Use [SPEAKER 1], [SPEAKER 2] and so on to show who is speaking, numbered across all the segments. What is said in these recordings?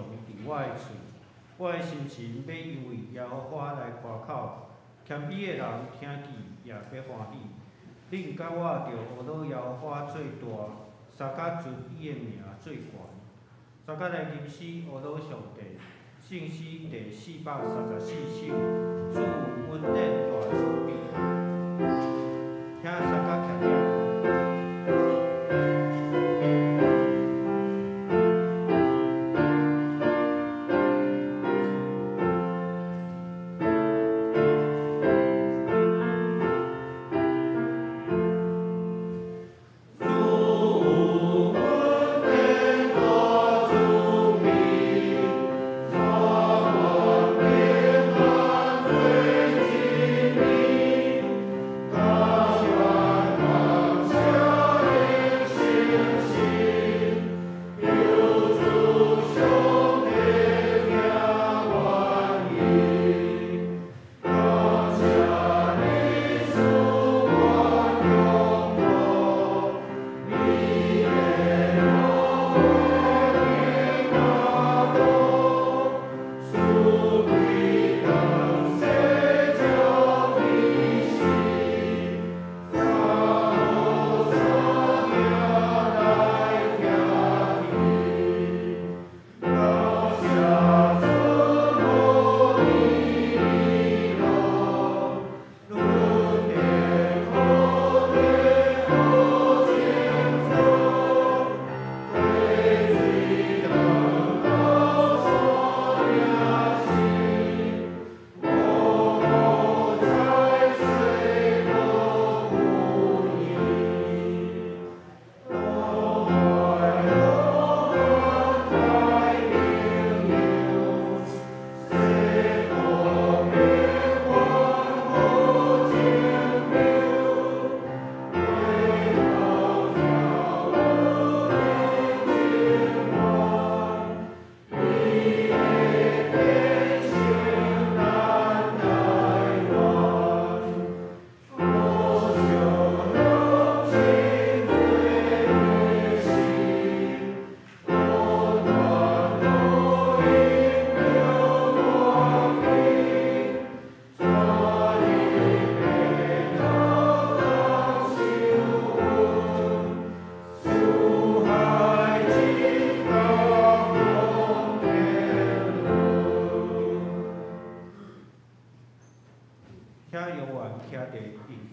[SPEAKER 1] 常佇我的喙，我的心神欲因為耶和華來誇口，謙卑的人聽見也欲歡喜。恁佮我著學樂耶和華做大，相佮尊伊的名做懸。相佮來吟詩學樂上帝，聖詩第434首，主有恩典大慈悲。請相佮徛起來。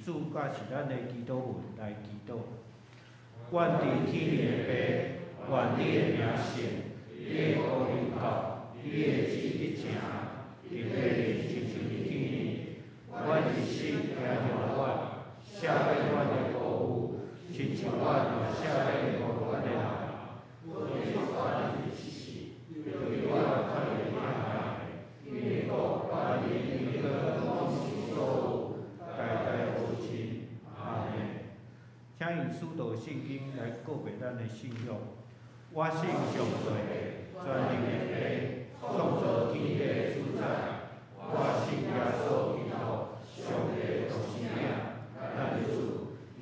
[SPEAKER 1] 主佮是咱的祈禱文來祈禱。願佇天頂的父，願你的名聖，你的國臨到，你的旨意得成，佇地親像佇天頂。阮日食行予阮，赦免阮的過誤，親像阮嘛赦免辜負阮的人。你國、權柄、榮光，攏是所有，代代無盡。阿們。請用使徒信經來告白咱的信仰。我信上帝，全能的父，創造天地的主宰。我信耶穌基督，上帝的獨生子，咱的主。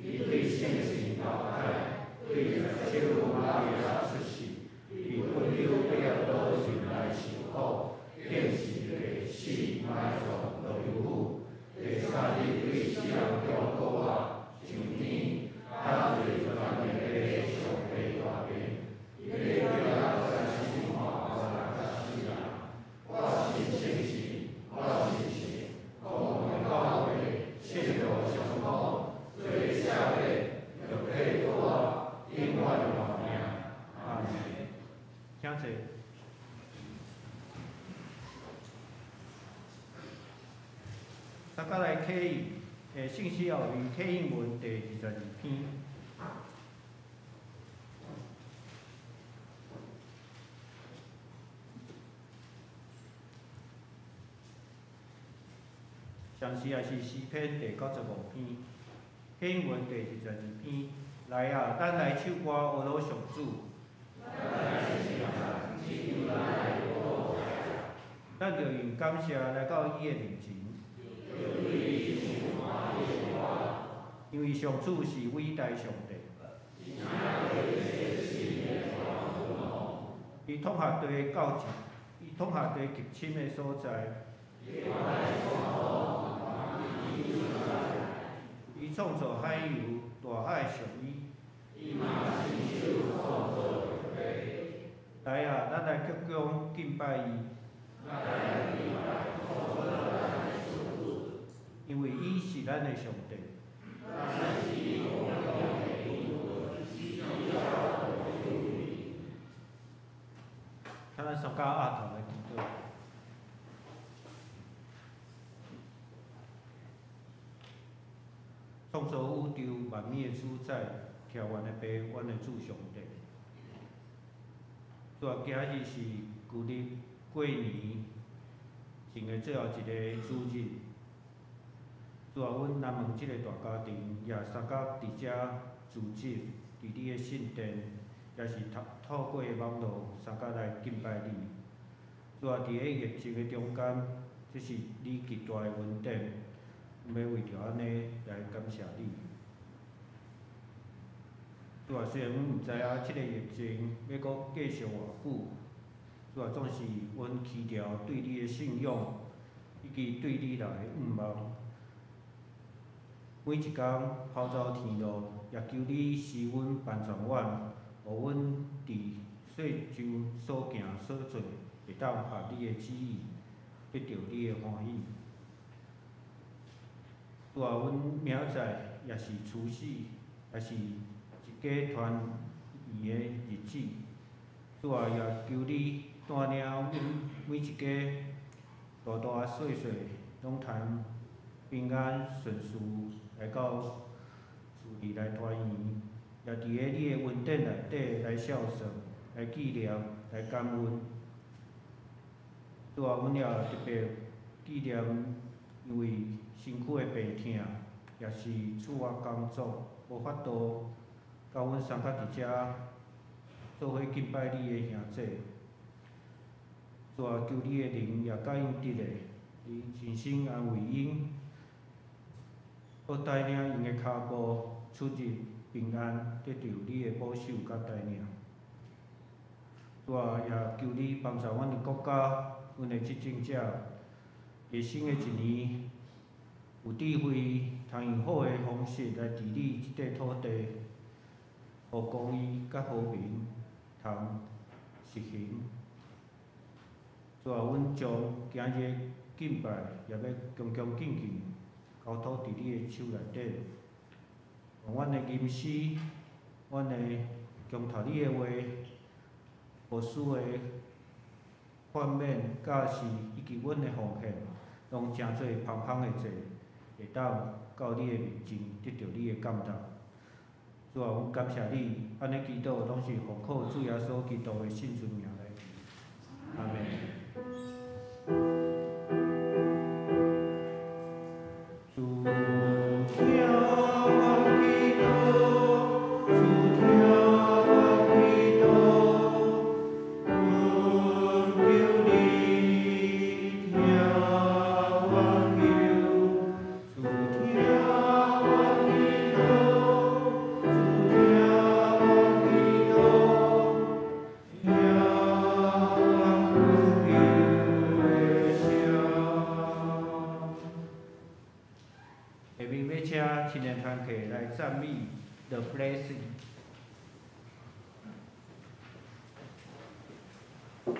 [SPEAKER 1] 伊對聖神投胎，對17日瑪利亞出世，佇本丟彼拉多忍耐受苦，釘十字架，死埋葬，落幽府，第三日對死人中復活，上天，搭坐全能的上帝大邊，伊欲轉來審判活人佮死人。我信聖神，我信神，公共的教會，聖徒相通，罪赦免，肉體復活，永遠的活命。阿們。請坐。大家來啟應，聖詩後面啟應文第22篇。上時也是詩篇第95篇，啟應文第22篇。來啊，咱來唱歌學樂上主。咱著用感謝來到伊的面前，因為上主是偉大上帝。伊伊統合地到伊統合地極深的所在。伊創造海洋，大海屬伊。來啊，咱來鞠躬敬拜伊。因為伊是咱的上帝。請咱雙跤壓頭來祈禱。創造宇宙萬物的主宰，疼阮的爸，阮的主上帝。主啊，今日是舊曆過年前的最後一個主日。主啊，阮南門這個大家庭也相佮佇遮聚集，佇你的聖殿，也是透過網路相佮來敬拜你。主啊，佇個疫情的中間，這是你極大的恩典，阮欲為著按呢來感謝你。主啊，雖然阮毋知影這个疫情欲閣繼續偌久，主啊，總是阮持著對你的信仰，以及對你來的向望。每一工跑走天路，也求你施恩幫助阮，予阮佇世上所行所做，會當合你的旨意，得著你的歡喜。主啊，阮明仔載也是除夕，也是一家團圓的日子。主啊，也求你帶領阮每一家大大細細，攏通平安順遂來到厝裡來團圓，也佇咧你的恩典內底來孝順、來紀念、來感恩。主啊，阮也特別紀念因為身軀的病痛，也是厝外工作無法度，佮阮相佮佇遮做伙敬拜你的兄弟。主啊，求你的靈也佮𪜶佇咧，你親身安慰𪜶，閣帶領𪜶的跤步出入平安，得著你的保守佮帶領。主啊，也求你幫助阮的國家，阮的執政者，佇新的一年有智慧，通用好的方式來治理這塊土地，予公義佮和平通實行。主啊，阮將今日的敬拜也欲恭恭敬敬交託佇你的手內底。阮的吟詩，阮的恭讀你的話，牧師的勸勉、教示以及阮的奉獻，攏成做芳香的祭，會當到你的面前得著你的感動。主啊，阮感謝你，按呢祈禱攏是奉靠主耶穌基督的聖尊名來祈。阿們。主聽阮祈禱，主聽阮祈禱，阮求你聽阮求，主聽阮祈禱，主聽阮祈禱，聽阮懇求的聲。下面欲請青年團契來讚美 The Blessing。
[SPEAKER 2] 主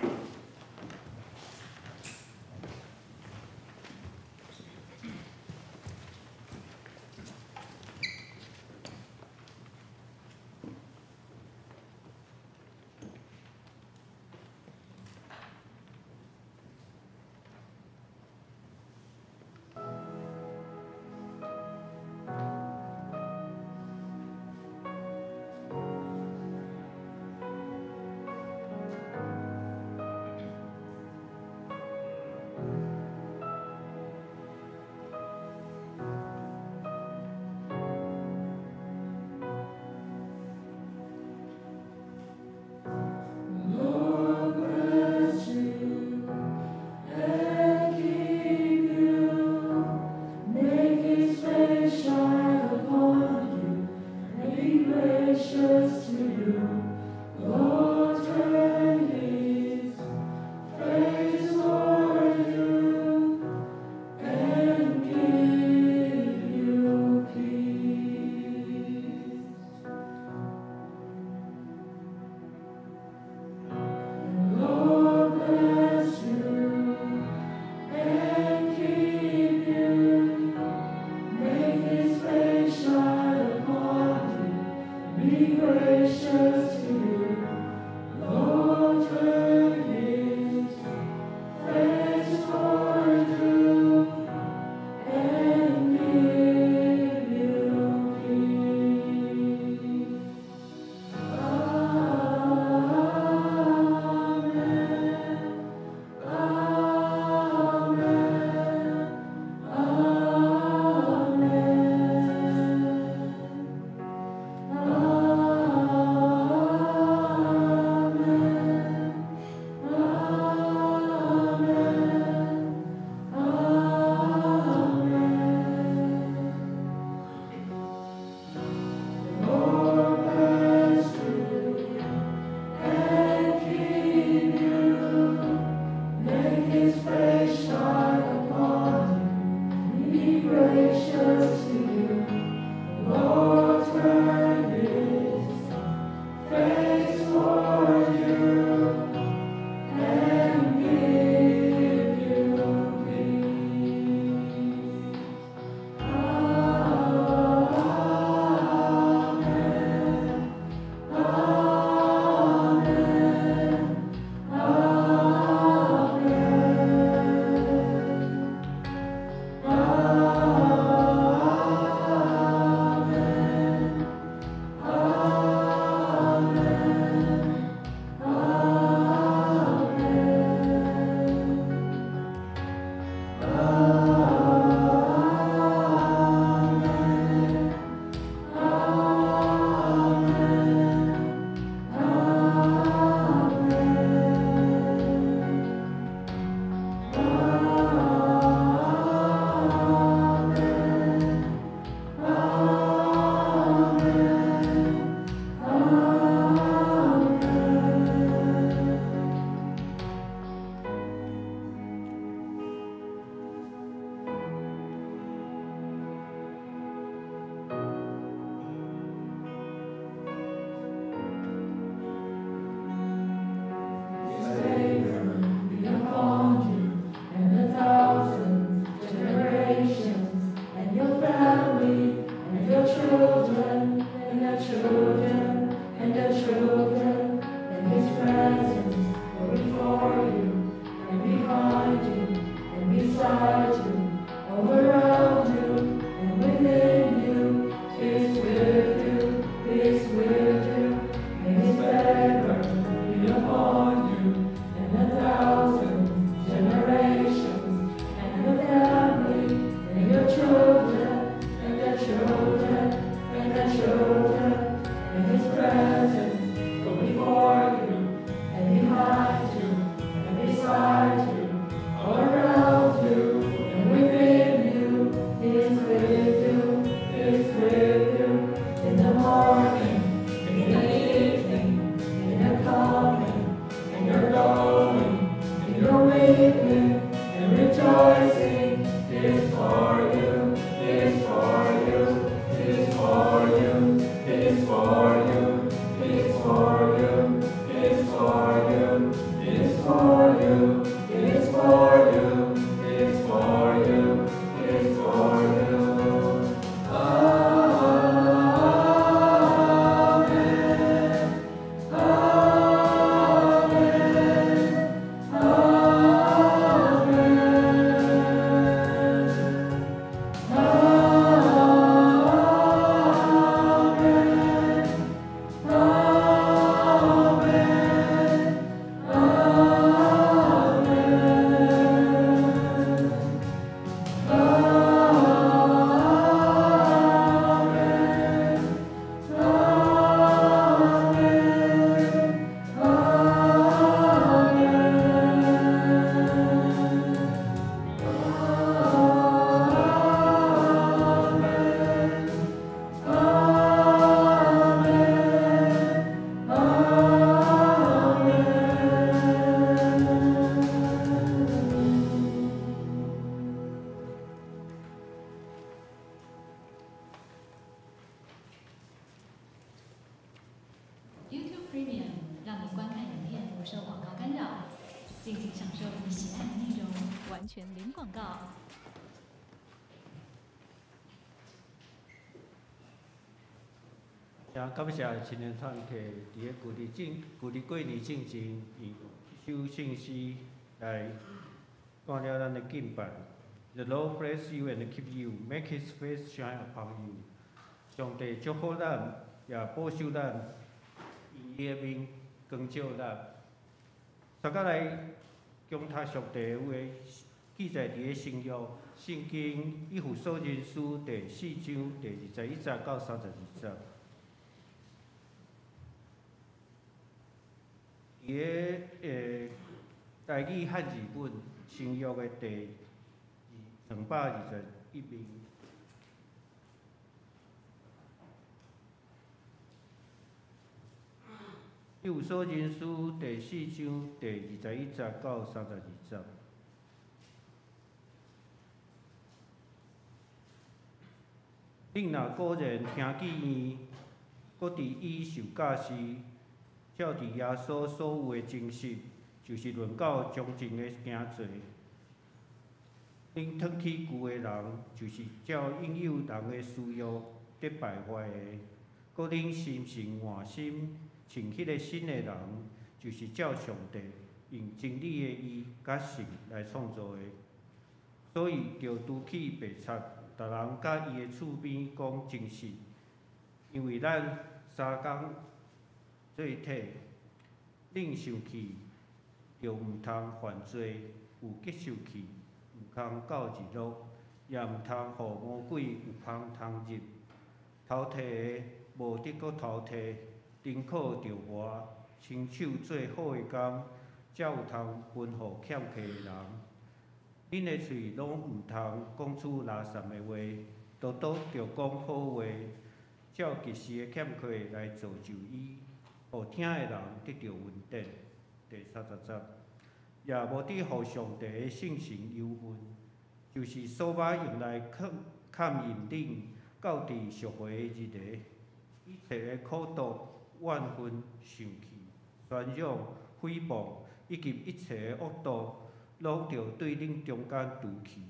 [SPEAKER 2] Children, and their children, and their children. And His presence go before you, and behind you, and beside you, all around you, and within you. He is with you, He is with you. May His favor be upon you, and 1,000 generations, and your family, and your children, and their children, and their children. May His presence go before you, and behind you, and beside you, all around you, and within you. He is with you, He is with you, in the morning, in the evening, in your coming, in your going, in your weeping, and rejoicing. He is for you, He is for you, He is for you, He is for you, He is for you, He is for you, He is for you, He is for you, He is for you, He is for you. Amen. Amen. Amen. Amen. Amen. Amen. Amen. Amen. Amen. Amen. Amen. Amen.
[SPEAKER 3] YouTube Premium 讓你觀看影片不受廣告干擾，盡情享受你喜愛的內容，完全零廣告。
[SPEAKER 1] 也感謝青年團體佇個舊年進舊年過年進前，用這首聖詩來帶領咱的敬拜。The Lord bless you and keep you, make His face shine upon you。上帝祝福咱，也保守咱，用伊的面光照咱。大家來恭讀上帝的話，記載佇個新約聖經以弗所人書第四章第21節到32節。佇個台語漢字本新約的第221面。以弗所人書第四章第21節到32節。恁若果然聽見伊，閣佇伊受教時，照佇耶穌所有的真實，就是論到忠貞的行做。恁褪去舊的人，就是照引誘人的私欲得敗壞的；閣恁心神換新，穿彼个新的人，就是照上帝用真理的義佮信來創造的。所以著除去白賊，逐人佮伊的厝邊講真實，因為咱相仝做體。恁生氣，著毋通犯罪；有激受氣，毋通到日落，也毋通予魔鬼有縫通入。偷提的無得閣偷提，丁苦著活，親手做好的工，才有通分予欠缺的人。恁的喙攏毋通講出垃圾的話，獨獨著講好話，照及時的欠缺來造就伊，予聽的人得著恩典。第30節，也無得予上帝的聖神憂悶，就是數碼用來勘驗恁到佇贖回的日的，一切的苦毒、怨恨、生氣、宣揚、誹謗，以及一切的惡毒，攏著對恁中間除去。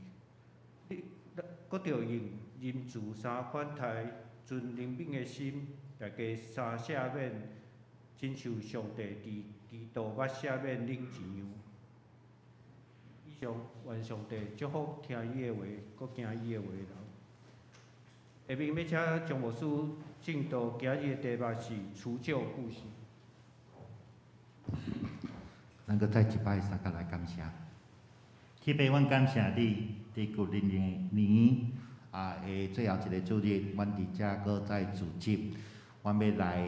[SPEAKER 1] 閣著用仁慈衫款待，存憐憫的心，大家三赦免，親像上帝佇基督捌赦免恁一樣。以上，願上帝祝福聽伊的話，閣行伊的話的人。下面欲請張牧師證道，今日的題目是除舊布新。
[SPEAKER 4] 咱閣再一擺相共來感謝。
[SPEAKER 5] 天父，阮感謝你，佇舊年年的最後一个主日，阮佇遮閣再聚集，阮欲來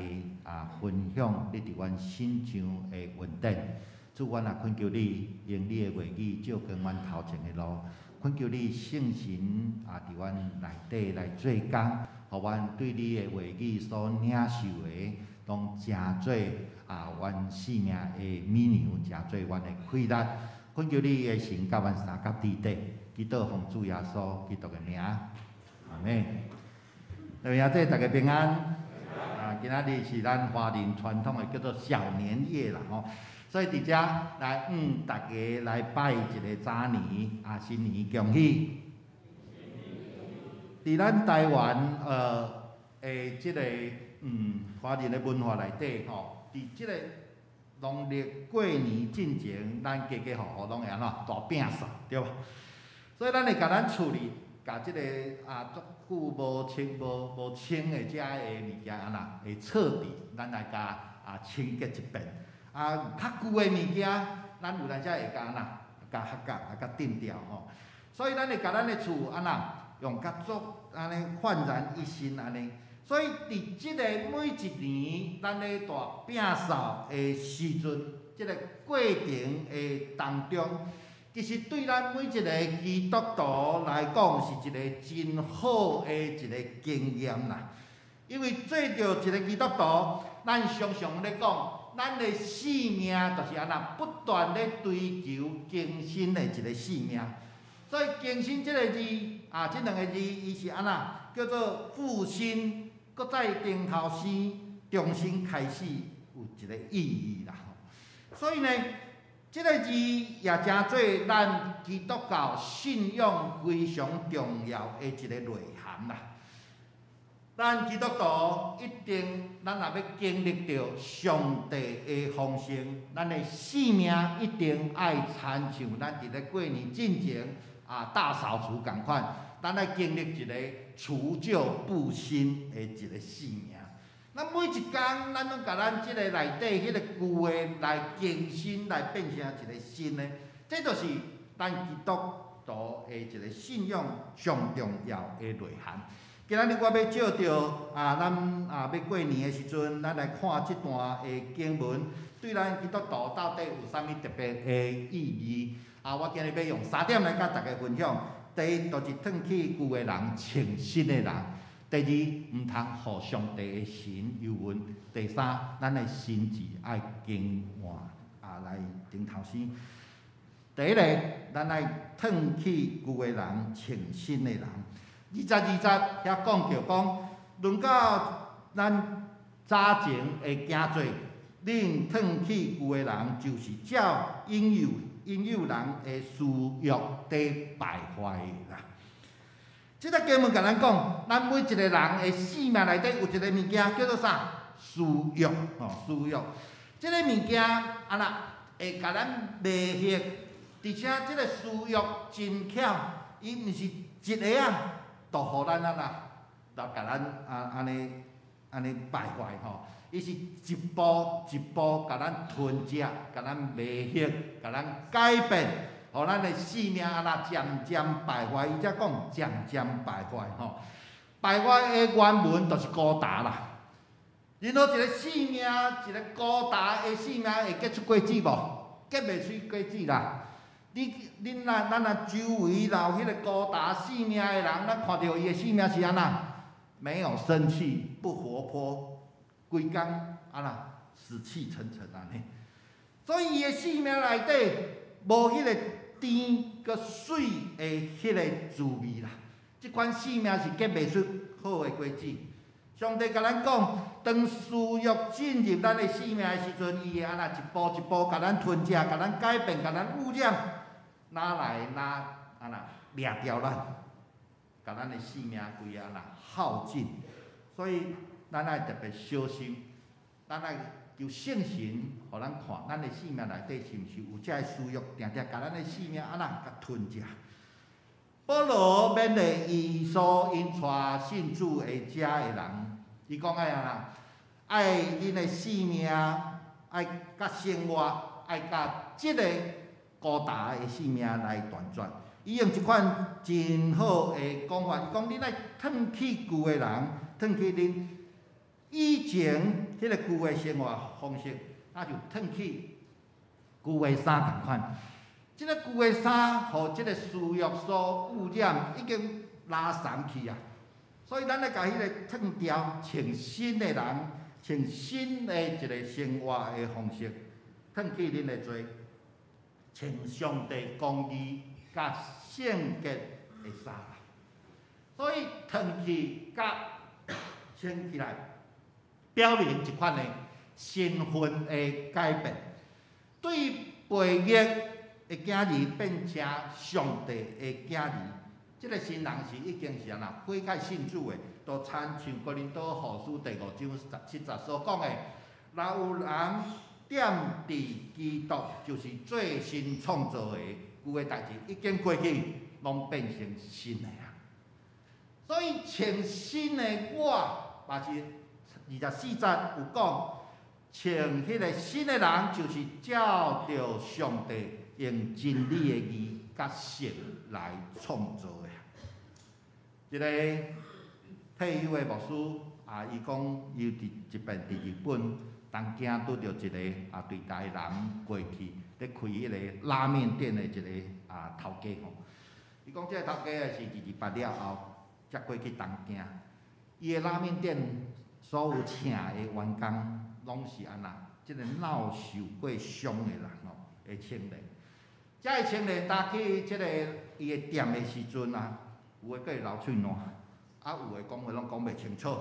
[SPEAKER 5] 分享你佇阮身上的恩典。主，阮也懇求你用你的話語照光阮頭前的路，懇求你聖神佇阮內底來做工，予阮對你的話語所領受的，攏成做阮生命的米糧，成做阮的氣力。懇求你的神佮阮相佮佇底，祈禱奉主耶穌基督的名，阿們。各位兄弟，大家平安。今仔日是咱華人傳統的叫做小年夜啦吼，所以佇遮來大家來拜一个早年，新年恭喜。佇咱台灣的這个華人的文化內底吼，佇這个農曆過年進前，咱家家戶戶攏會按怎大摒掃，對無？所以咱會共咱厝裡，共這个足久無清無無清的遮个物件按怎會徹底，咱來共清潔一遍。較舊的物件，咱有當時會共按怎共合甲共抌掉吼。所以咱會共咱的厝按怎用較足按呢煥然一新按呢。所以佇這个每一年，咱咧大摒掃的時陣，這个過程的當中，其實對咱每一个基督徒來講，是一个真好的一个經驗啦。因為做著一个基督徒，咱常常咧講，咱的生命就是按怎不斷咧追求更新的一个生命。所以更新這个字這兩个字，伊是按怎叫做復興。閣再重頭生，重新開始，有一个意義啦。所以呢，這个字也成做咱基督教信仰非常重要的一个內涵啦。咱基督徒一定，咱若欲經歷著上帝的豐盛，咱的生命一定愛親像咱佇咧過年進前大掃除仝款，咱愛經歷一個除舊布新的一个生命。咱每一工，咱攏共咱這个內底彼个舊的來更新，來變成一个新的。這就是咱基督徒的一个信仰上重要的內涵。今仔日我欲借著咱欲過年的時陣，咱來看這段的經文，對咱基督徒到底有啥物特別的意義？我今日欲用三點來佮大家分享。第一，就是褪去舊的人，穿新的人；第二，毋通予上帝的神憂鬱；第三，咱的心志愛更換來重頭生。第一个，咱愛褪去舊的人，穿新的人。22節遐講著講，論到咱早前的行做，恁褪去舊的人，就是照引誘引誘人的私欲佇敗壞啦。這個經文共咱講，咱每一個人的生命內底有一个物件叫做啥？私欲，吼，私欲。這个物件按怎會共咱迷惑，而且這个私欲真巧，伊毋是一个啊，就予咱按怎，就共咱按呢按呢敗壞吼。伊是一步一步共咱吞食，共咱迷惑，共咱改變，予咱的生命按怎漸漸敗壞。伊才講漸漸敗壞吼。敗壞的原文就是高達啦。任何一个生命，一个高達的生命會結出果子無？結袂出果子啦。你恁若咱若周圍若有彼個高達生命的人，咱看著伊的生命是按怎？沒有生氣，不活潑。規工按怎死氣沉沉按呢，所以伊的生命內底無彼個甜閣媠的彼個滋味啦。這款生命是結袂出好的果子。上帝共咱講，當私欲進入咱的生命的時陣，伊會按怎一步一步共咱吞食、共咱改變、共咱污染，哪來哪按怎掠掉咱，共咱的生命規个按怎耗盡。所以咱愛特別小心，咱愛求聖神予咱看，咱的生命內底是毋是有這个私欲，定定共咱的生命按怎共吞食。保羅勉勵伊所𪜶帶信主的遮的人，伊講愛按怎？愛恁的生命，愛佮生活，愛佮這个孤單的生命來斷絕。伊用一款真好的講法，伊講恁愛褪去舊的人，褪去恁以前彼個舊的生活方式，那就褪去舊的衫仝款。這个舊的衫，予這个私欲所污染，已經拉欉去啊。所以咱愛共彼個褪掉，穿新的人，穿新的一个生活的方式，褪去恁的罪，穿上帝公義佮聖潔的衫。所以褪去佮穿起來，表明一款的身份的改變，對悖逆的囝兒變成上帝的囝兒，這个新人是已經是按怎悔改信主的，都親像哥林多後書第五章17節所講的，若有人踮佇基督，就是做新創造的，舊的代誌已經過去，攏變成新的啊。所以穿新的我，嘛是24節有講，穿彼个新的人，就是照著上帝用真理的義佮善來創造的。一個退休的牧師啊，伊講伊佇一遍佇日本東京拄著一个啊，對台南過去咧開彼个拉麵店的一个啊頭家吼。伊講這个頭家是228了後，才過去東京。伊的拉麵店所有請的員工，攏是按怎？這个腦受過傷的人吼，的青年。這个青年踏去這个伊的店的時陣啊，有的閣會流喙瀾，啊有的講話攏講袂清楚。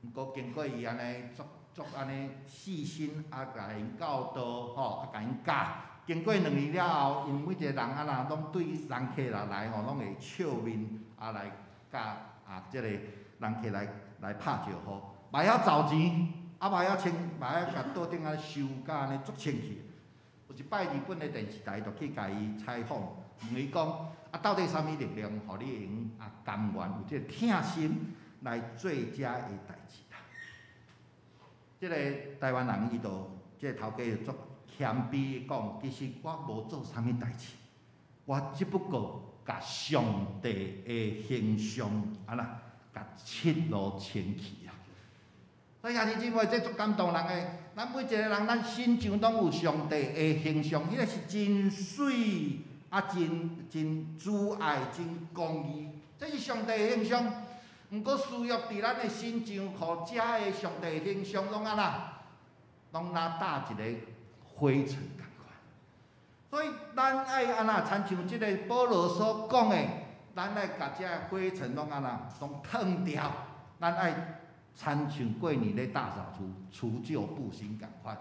[SPEAKER 5] 毋過經過伊按呢足足按呢細心啊，共𪜶教導吼，啊共𪜶教。經過2年了後，𪜶每一個人按怎攏對人客若來吼，攏會笑面啊來共啊這個人客來拍招呼，嘛會曉找錢，啊嘛會曉清，嘛會曉共桌頂仔收甲按呢足清氣。有一擺日本的電視台就去共伊採訪，問伊講啊，到底啥物力量，予你會用啊甘願有這个疼心來做遮的代誌啦？這个台灣人伊就這个頭家就足謙卑講，其實我無做啥物代誌，我只不過共上帝的形象按怎共漆落清氣啊！所以兄弟姊妹，這足感動人的。咱每一个人，咱身上攏有上帝的形象，彼个是真媠啊，真真慈愛、真公義，這是上帝的形象。毋過私欲佇咱的身上，予遮个上帝的形象攏按怎，攏若搭一个灰塵仝款。所以咱愛按怎，親像這个保羅所講的，咱愛共這个灰塵攏按怎，攏褪掉。咱愛親像過年咧大掃除，除舊布新仝款。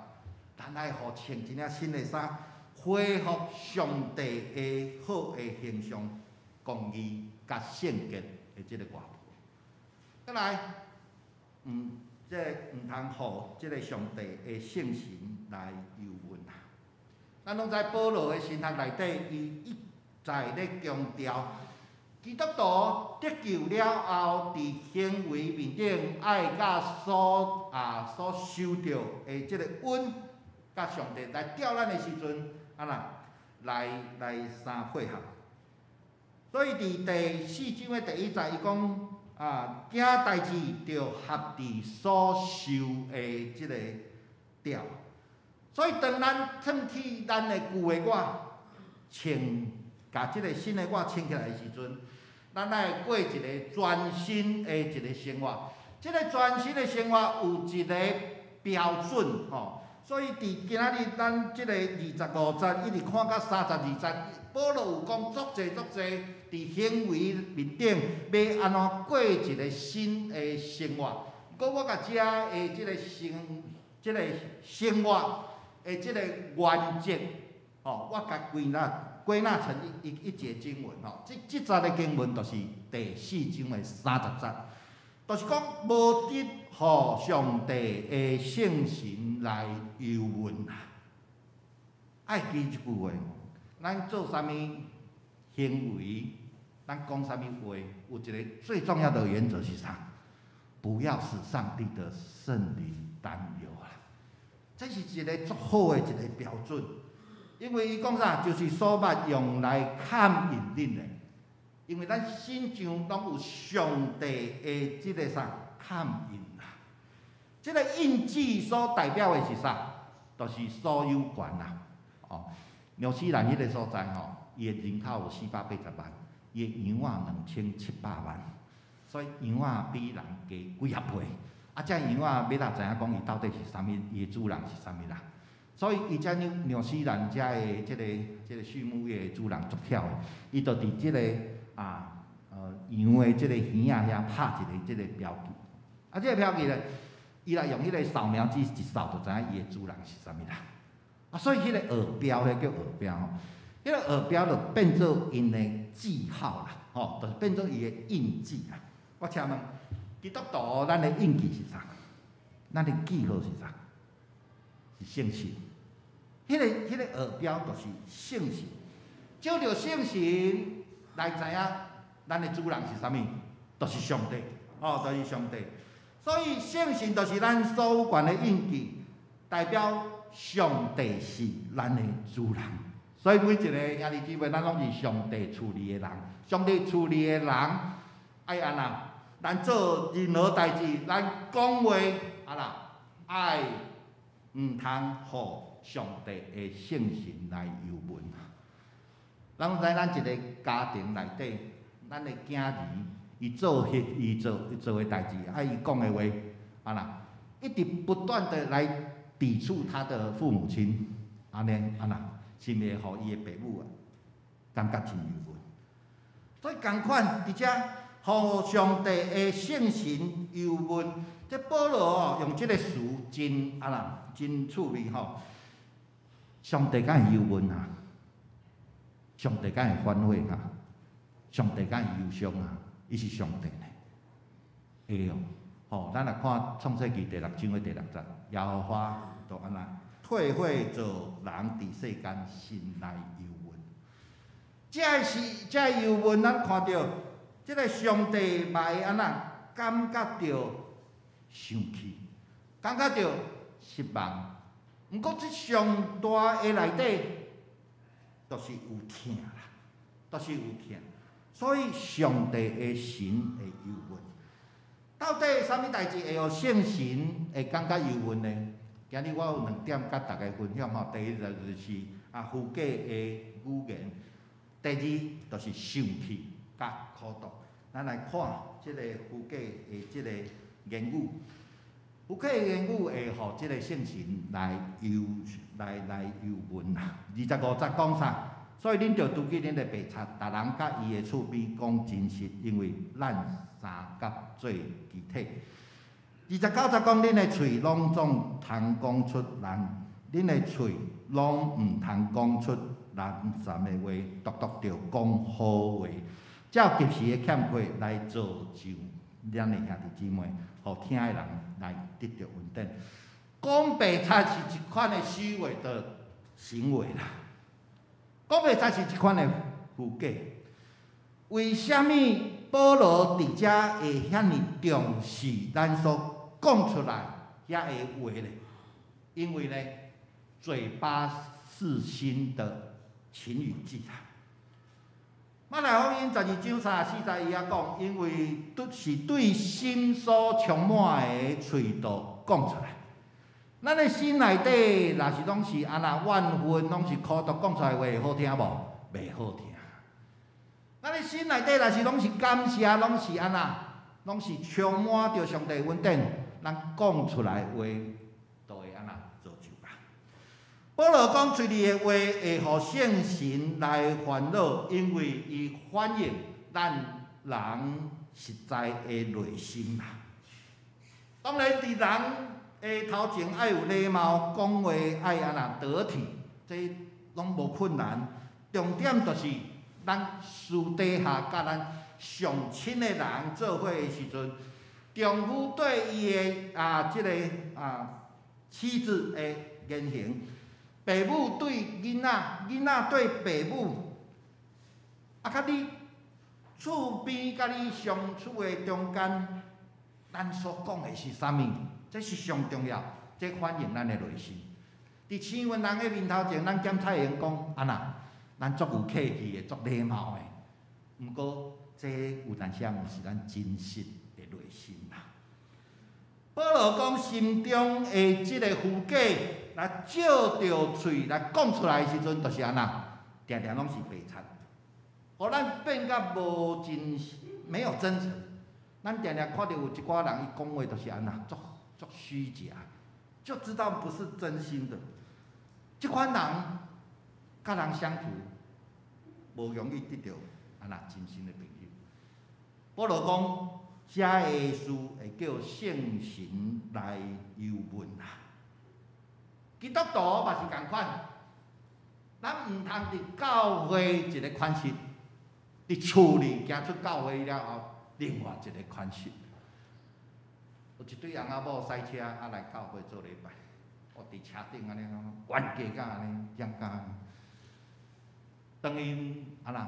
[SPEAKER 5] 咱愛予穿一領新的衫，恢復上帝的好的形象、公義佮聖潔的這個外袍。閣來，這个毋通予這个上帝的聖神來憂悶啊！咱攏知保羅的神學內底，伊一再咧強調，基督徒得救了後，佇行為面頂愛佮所受著的這個恩，佮上帝來調咱的時陣，按怎來相配合。所以佇第四章的第一節，伊講啊，行代誌著合佇所受的這個調。所以當咱褪去咱的舊的我，穿共這个新的我穿起來的時陣，咱愛過一个全新的一个生活。這个全新的生活有一个標準吼，所以佇今仔日咱這个25節一直看到32節，保羅有講足濟足濟佇行為面頂欲按怎過一个新的生活。毋過我共遮的這个生活的這个原則，吼，我共歸納成一節經文吼，這節的經文就是第四章的30節。就是講無得予上帝的聖神來憂悶啦。愛記這句話，咱做啥物行為，咱講啥物話，有一个最重要的原則是啥？不要使上帝的聖靈擔憂啦。這是一个足好的一个標準，因為伊講啥，就是所捌用來勘印恁的，因為咱身上攏有上帝的這个啥勘印啦。這个印記所代表的是啥？就是所有權啦。哦，紐西蘭彼个所在吼，伊的人口有480萬，伊的羊仔2700萬，所以羊仔比人加幾仔倍。啊，這羊仔欲哪知影講伊到底是啥物，伊的主人是啥物人？所以伊遮紐西蘭遮的這個畜牧業的主人足巧的，伊就佇這個羊的這個耳仔遐拍一个這個標記。啊，這個標記咧，伊若用彼個掃描機一掃，就知影伊的主人是啥物人。啊，所以彼個耳標，彼叫耳標吼，彼個耳標就變做𪜶的記號啦，吼，就是變做伊的印記啦。我請問，基督徒咱的印記是啥？咱的記號是啥？是聖神。彼個耳標就是聖神，借著聖神來知影咱的主人是啥物，就是上帝，哦，就是上帝。所以聖神就是咱所有權的印記，代表上帝是咱的主人。所以每一个兄弟姊妹，咱攏是上帝厝裡的人。上帝厝裡的人愛按怎？咱做任何代誌，咱講話啊啦，愛毋通予上帝的聖神來憂悶。咱知咱一個家庭內底，咱的囝兒伊做彼伊做伊做的代誌，啊伊講的話，啊啦，一直不斷的來抵觸他的父母親，按呢啊啦，是毋會予伊的爸母啊感覺真憂悶？所以仝款佇遮，予上帝的聖神憂悶。這保羅哦，用這个詞真啊啦，真趣味吼。上帝敢會憂悶啊？上帝敢會反悔啊？上帝敢會憂傷啊？伊是上帝呢？會哦，吼，咱來看創世記第六章的第六節，耶和華就按怎退悔造人佇世間，心內憂悶。這个是這个憂悶，咱看著這个上帝嘛會按怎感覺著生氣，感覺著失望。毋過這上大的內底，就是有疼啦，就是有疼。所以上帝的神會憂悶。到底啥物代誌會予聖神會感覺憂悶呢？今日我有兩點佮大家分享吼。第一就是啊，虛假的語言；第二就是生氣佮苦毒。咱來看這个虛假的這个言語，虛假的言語會予這个聖神來憂來來憂悶啦。25節講啥？所以恁著除去恁的白賊，逐人佮伊的厝邊講真實，因為咱三角做肢體。29節講，恁的喙攏總通講出人，恁的喙攏毋通講出難纏的話，獨獨著講好話，照及時的欠缺來造就咱的兄弟姊妹，予聽的人來得著恩典。講白賊是一款的虛偽的行為啦。講白賊是一款的虛假。為啥物保羅佇遮會遐爾重視咱所講出來遐个話咧？因為咧，嘴巴是心的晴雨計啊。馬太福音12章34節伊遐講，因為都是對心所充滿的喙度講出來。咱的心內底若是攏是按那怨恨，攏是苦毒，講出來話會好聽無？袂好聽。咱的心內底若是攏是感謝，攏是按那，攏是充滿著上帝恩典，咱講出來話就會按那造就啦。保羅講喙裡的話會予聖神來煩惱，因為伊反映咱人實在的內心啦。當然，佇人的頭前愛有禮貌，講話愛按那得體，這攏無困難。重點就是咱私底下佮咱上親的人做伙的時陣，丈夫對伊的啊，這個啊妻子的言行，爸母對囡仔，囡仔對爸母，啊，佮你厝邊佮你相處的中間，咱所講的是啥物？這是上重要，這反映咱的內心。佇請問人的面頭前，咱檢察會用講按怎？咱足有客氣的，足禮貌的。毋過，這有當時毋是咱真實的內心啦。保羅講心中的這个虛假，來照著喙來講出來的時陣，就是按怎？定定攏是白賊，予咱變甲無真，沒有真誠。咱定定看著有一寡人，伊講話就是按怎，足足虛假，就知道不是真心的。這款人，佮人相處，無容易得著按怎真心的朋友。保羅講，這个事會叫聖神來幽問啦。基督徒嘛是仝款，咱毋通佇教會一个款式，佇厝裡行出教會了後，另外一个款式。有一對翁仔某駛車啊來教會做禮拜，我佇車頂按呢，冤家甲按呢，講甲按呢。當𪜶按怎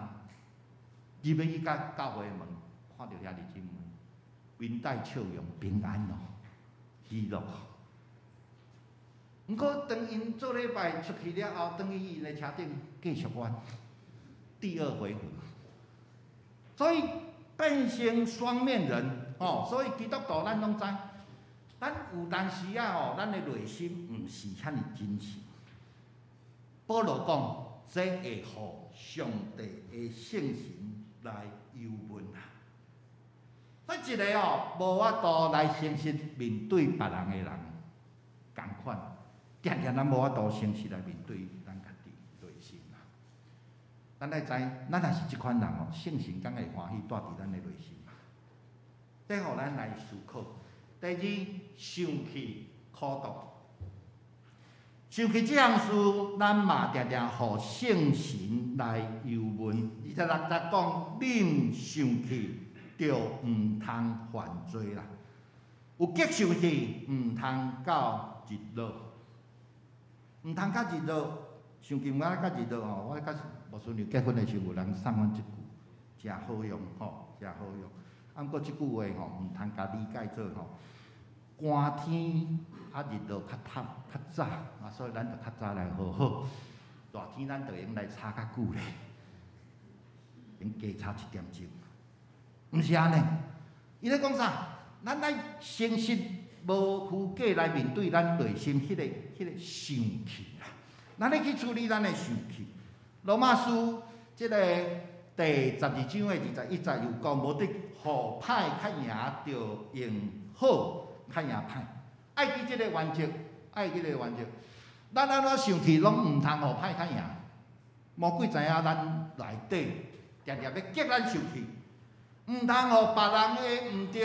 [SPEAKER 5] 入欲去到教會的門，看著兄弟姊妹，面帶笑容，平安哦，喜樂。毋過當𪜶做禮拜出去了後，轉去𪜶的車頂繼續冤，第二回合。所以變成雙面人，吼，所以基督徒咱攏知，咱有當時仔吼，咱的內心毋是遐爾真實。保羅講，這會予上帝的聖神來幽問啦。所以一个哦，無法度來誠實面對別人的人，仝款，定定咱無法度誠實來面對咱家己內心啦。咱愛知，咱若是這款人哦，聖神敢會歡喜蹛佇咱的內心嘛？這予咱來思考。第二，生氣苦毒，生氣這項事，咱嘛定定予聖神來幽問。26節講，恁生氣就毋通犯罪啦。有激生氣，毋通到日落，毋通到日落。生氣毋通到日落吼。我佮牧師娘結婚的時候，有人送阮這句，誠好用吼，誠好用。啊，毋過這句話吼，毋通共理解做吼，寒天啊日落較透較早，啊，所以咱就較早來和好。熱天咱就會用來吵較久咧，用加吵一點鐘。毋是按呢，伊咧講啥？咱愛誠實無虛假來面對咱內心彼個生氣啦。咱愛去處理咱的生氣。羅馬書這个第12章的21節有講，無得予歹較贏，著用好較贏歹。愛記這个原則，愛記這个原則。咱按怎生氣，攏毋通予歹較贏。魔鬼知影咱內底定定欲激咱生氣，毋通予別人的毋對，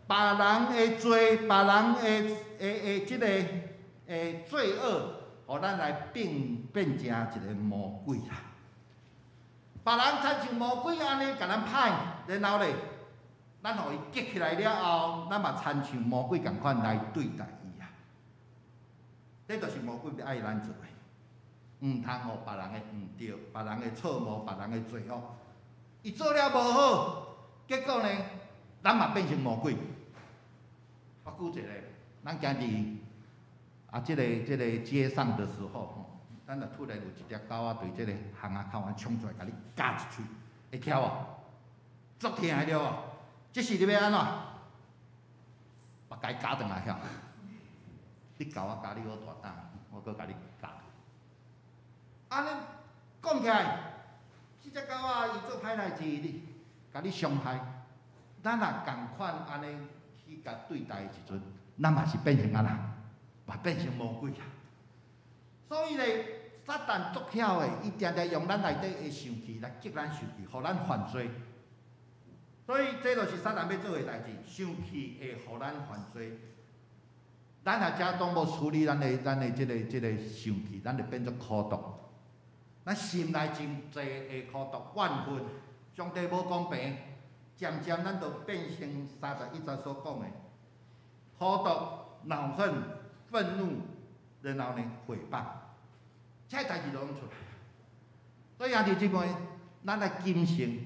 [SPEAKER 5] 別人的罪，別人的的的這个的罪惡，予咱來變變成一个魔鬼啦。別人親像魔鬼按呢共咱歹，然後咧，咱予伊激起來了後，咱嘛親像魔鬼仝款來對待伊啊。這就是魔鬼欲愛咱做的，毋通予別人的毋對，別人的錯誤，別人的罪惡，伊做了無好，結果呢，咱嘛變成魔鬼。我舉一個，咱行佇啊，這個街上的時候，吼，咱若突然有一隻狗仔對這個巷仔口按衝出來，共你咬一喙，會巧無？足疼的對無？這時你欲按怎？嘛共伊咬轉來遐。你咬我咬你好大膽，我閣共你咬。按呢講起來，這隻狗仔伊做歹代誌，你共你傷害，咱若仝款按呢去共對待的時陣，咱嘛是變成按怎？嘛變成魔鬼啊！所以咧，撒旦足巧的，伊定定用咱內底的生氣來激咱生氣，予咱犯罪。所以這就是撒旦欲做的代誌，生氣會予咱犯罪。咱若遮當無處理咱的這個生氣，咱就變做苦毒。咱心內真濟的苦毒怨恨，上帝無公平，漸漸咱就變成31節所講的，苦毒、惱恨、憤怒，然後呢毀謗，這代誌攏出來。所以兄弟姊妹，咱來謹慎，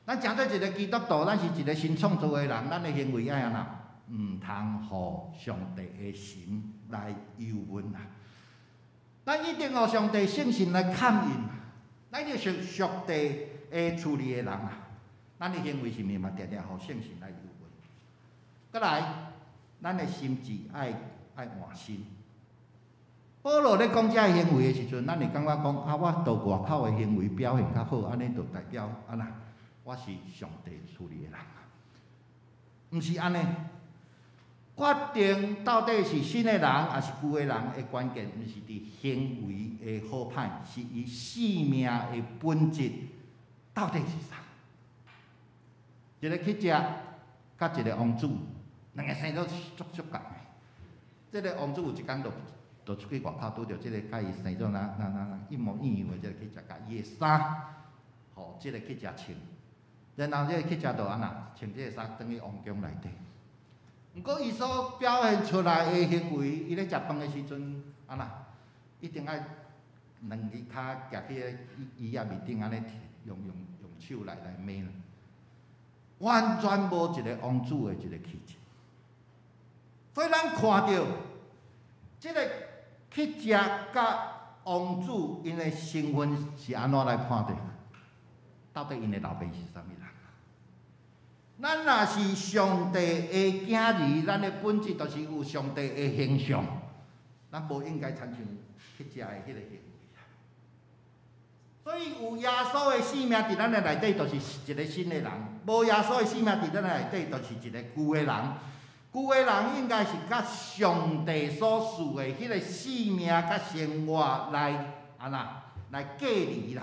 [SPEAKER 5] 咱成做一個基督徒，咱是一個新創造的人，咱的行為愛按怎？毋通予上帝的神來憂悶啊！咱一定予上帝聖神來勘驗，咱就是上帝的處理的人啊！咱的行為是毋是嘛定定予聖神來憂悶？閣來，咱的心志愛愛換新。保羅咧講這个行為的時陣，咱會感覺講啊，我佇外口的行為表現較好，按呢就代表按怎，我是上帝處理的人。毋是按呢，決定到底是新的人抑是舊的人的關鍵，毋是佇行為的好歹，是伊生命的本質到底是啥？一個乞食佮一個王子，兩个生做足足仝的。這个王子有一工就就出去外口，拄著這个佮伊生做若若若一模一樣的這个乞食，共伊的衫，予這个乞食穿。然後這个乞食就按怎穿這个衫，轉去王宮內底。毋過伊所表現出來的行為，伊咧食飯的時陣，按怎一定愛兩隻跤趷去个椅仔面頂按呢，用用用手來來摸，完全無一個王子的一個氣質。所以咱看著這个乞食佮王子𪜶的身份是按怎來判斷？到底𪜶的老爸是啥物人？咱若是上帝的囝兒，咱的本質就是有上帝的形象，咱無應該親像乞食的彼個行為。所以有耶穌的生命佇咱的內底，就是一個新的人；無耶穌的生命佇咱的內底，就是一個舊的人。舊的人應該是佮上帝所賜的彼個生命佮生活來按怎來隔離啦。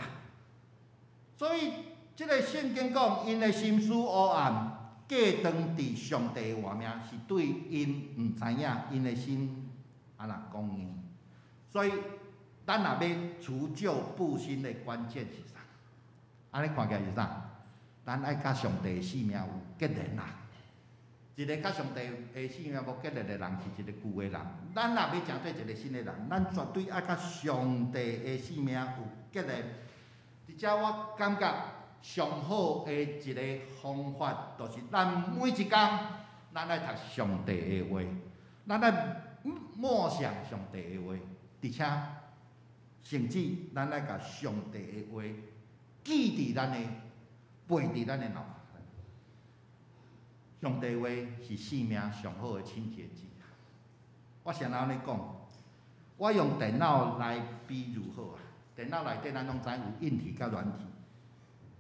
[SPEAKER 5] 所以，這个聖經講，𪜶的心思黑暗，隔斷佇上帝的活命，是對𪜶毋知影，𪜶的心按怎剛硬。所以，咱若欲除舊布新的關鍵是啥？按呢看起來是啥？咱愛佮上帝的生命有結連啦。一个佮上帝的生命無結連的人，是一個舊的人。咱若欲成做一个新的人，咱絕對愛佮上帝的生命有結連。佇遮我感覺上好的一個方法，就是咱每一工，咱愛讀上帝的話，咱愛默想上帝的話，而且甚至咱愛共上帝的話記佇咱的背佇咱的腦。上帝話是生命上好的清潔劑。我先按呢講，我用電腦來比喻好啊。電腦內底咱攏知有硬體佮軟體，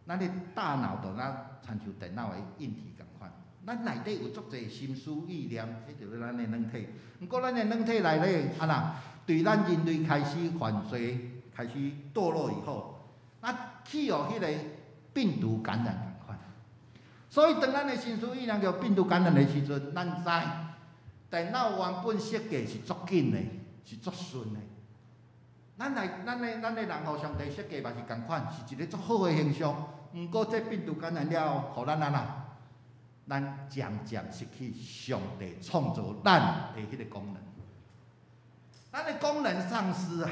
[SPEAKER 5] 咱的大腦就若親像電腦的硬體仝款。咱內底有足濟心思意念，彼就是咱的軟體。毋過咱的軟體內底，按怎對咱人類開始犯罪、開始墮落以後，咱去予彼个病毒感染。所以，當咱的心思意念予病毒感染的時陣，咱知電腦原本設計是足緊的，是足順的。咱來，咱的咱的人予上帝設計嘛是仝款，是一个足好的形象。毋過，這病毒感染了後，予咱按怎？咱漸漸失去上帝創造咱的彼个功能。咱的功能喪失啊！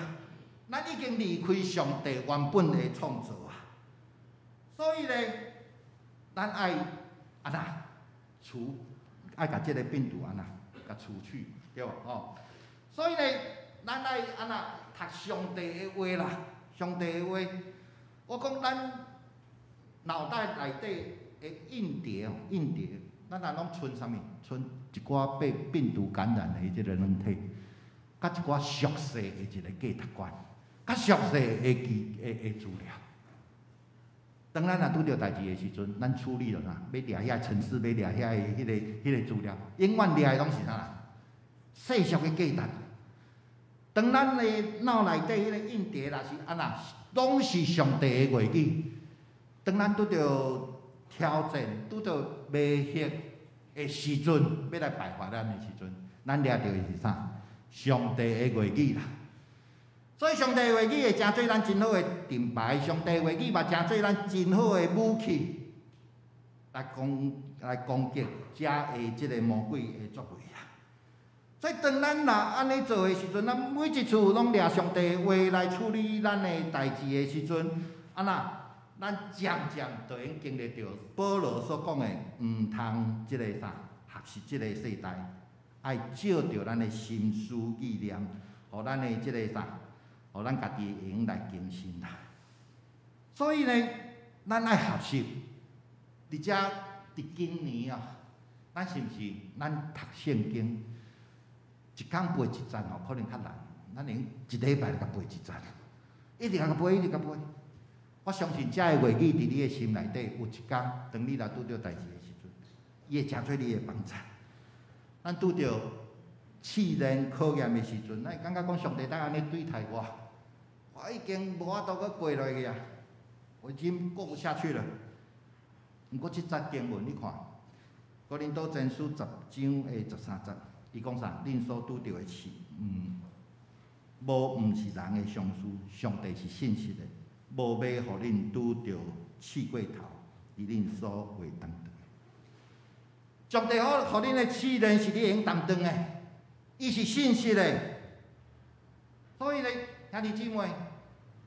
[SPEAKER 5] 咱已經離開上帝原本的創造啊！所以咧，咱愛按怎除，愛共這个病毒按怎共除去，對無吼？所以咧，咱愛按怎讀上帝的話啦，上帝的話。我講咱腦袋內底的硬碟哦，硬碟，咱若攏存啥物？存一寡被病毒感染的這个軟體，佮一寡俗世的一个價值觀，佮俗世的記的的資料。當咱若拄著代誌的時陣，咱處理了啥？欲掠遐程式，欲掠遐个彼个彼个資料，永遠掠的攏是啥啦？世俗的價值。當咱的腦內底彼个硬碟若是按怎，攏是上帝的話語。當咱拄著挑戰、拄著迷惑的時陣，欲來敗壞咱的時陣，咱掠著的是啥？上帝的話語啦。所以上帝的話語會成做咱真好的盾牌，上帝的話語嘛成做咱真好的武器。來攻擊遮的這个魔鬼的作為啊！所以當咱若按呢做的時陣，咱每一次攏掠上帝話來處理咱的代誌的時陣，啊若咱漸漸就會經歷著保羅所講的，毋通這个啥學習這个世代，愛照著咱的心思意念，予咱的這个啥，予咱家己會用來更新啦。所以呢，咱愛學習，佇遮佇今年啊，咱是毋是咱讀聖經一工背一節吼，可能較難。咱會用一禮拜來共背一節，一直共背，一直共背。我相信遮个話語佇你的心內底，有一工，當你若拄著代誌的時陣，伊會成做你的幫贊。咱拄著試煉考驗的時陣，咱會感覺講上帝當按呢對待我，我已經無法度閣過落去啊！我已經過不下去了。毋過這節經文你看，哥林多前書10章的13節，伊講啥？恁所拄著的試，無毋是人的常事，上帝是信實的，無欲予恁拄著試過頭，佇恁所袂擔當的。上帝予恁的試煉是你會用擔當的，伊是信實的。所以呢，兄弟姊妹，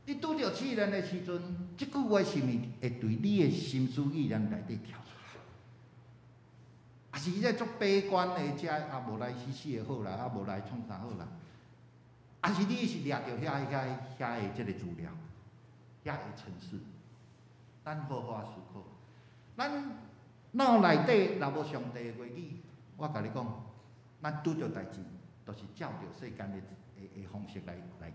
[SPEAKER 5] 你拄著試煉的時陣，這句話是毋是會對你的心思意念內底跳出來？抑是彼個足悲觀的，遮啊無來死死的好啦，啊無來創啥好啦？抑是你是掠著遐遐遐的這个資料，遐个程式？咱好好思考，咱腦內底若無上帝的話語，我共你講，咱拄著代誌，就是照著世間的的方式來行。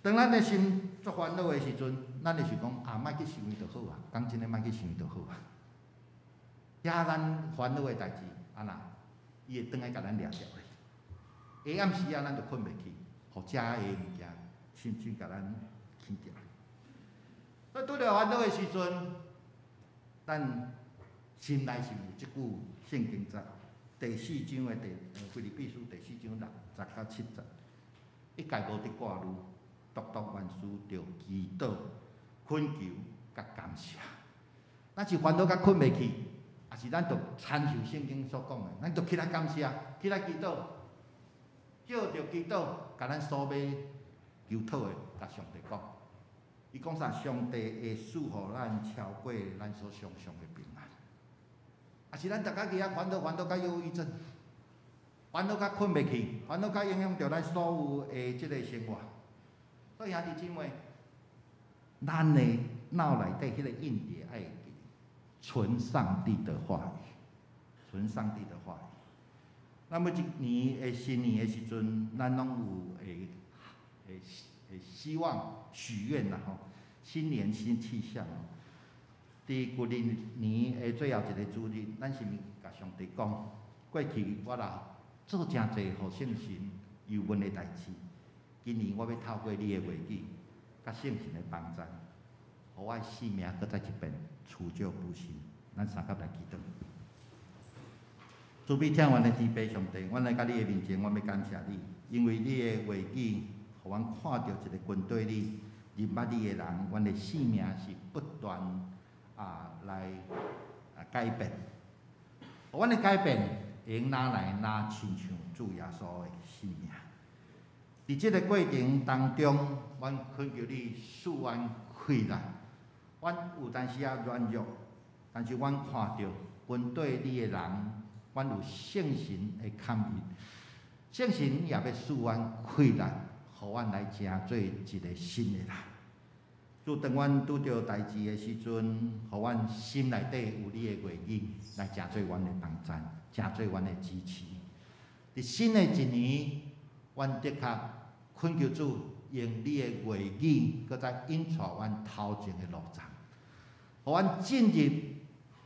[SPEAKER 5] 當咱的心足煩惱的時陣，咱會想講啊，莫去想伊就好啊，講真的，莫去想伊就好啊。遐咱煩惱的代誌，啊若伊會轉來共咱掠著的。下暗時啊，咱就睏袂去，予遮的物件深深共咱牽著。所以拄著煩惱的時陣，咱心內是有這句聖經節，第四章的第腓立比書第四章6節到7節，一概無得掛慮。獨獨萬事著祈禱、懇求、佮感謝。咱是煩惱甲睏袂去，抑是咱就參像聖經所講的，咱就起來感謝，起來祈禱，藉著祈禱，共咱所欲求討的，共上帝講。伊講啥？上帝會賜予咱超過咱所想像的平安。抑是咱逐家己遐煩惱，煩惱甲憂鬱症，煩惱甲睏袂去，煩惱甲影響著咱所有的這个生活。所以兄弟姊妹，咱的腦內底彼个印記愛會記，存上帝的話語，存上帝的話語。咱每一年的新年的時陣，咱攏有會會會希望許願啦吼，新年新氣象。佇舊曆年的最後一个主日，咱是毋是共上帝講，過去我若做誠濟予聖神憂悶的代誌。今年我欲透過你的話語，佮聖神的幫贊，予我的生命閣再一遍除舊布新。咱相佮來祈禱。慈悲疼阮的天父上帝，阮來到你的面前，阮欲感謝你，因為你的話語，予阮看著一个軍隊裡認捌你的人，阮的生命是不斷啊來啊改變。阮的改變會用哪來哪親像主耶穌的生命。佇這个過程當中，阮懇求你賜阮氣力。阮有當時仔軟弱，但是阮看著跟綴你的人，阮有聖神的參與，聖神也欲賜阮氣力，予阮來成做一个新的人。主，當阮拄著代誌的時陣，予阮心內底有你的話語來成做阮的幫贊，成做阮的支持。佇新的一年，阮的確懇求主用你的話語，閣再引帶阮頭前的路程，予阮進入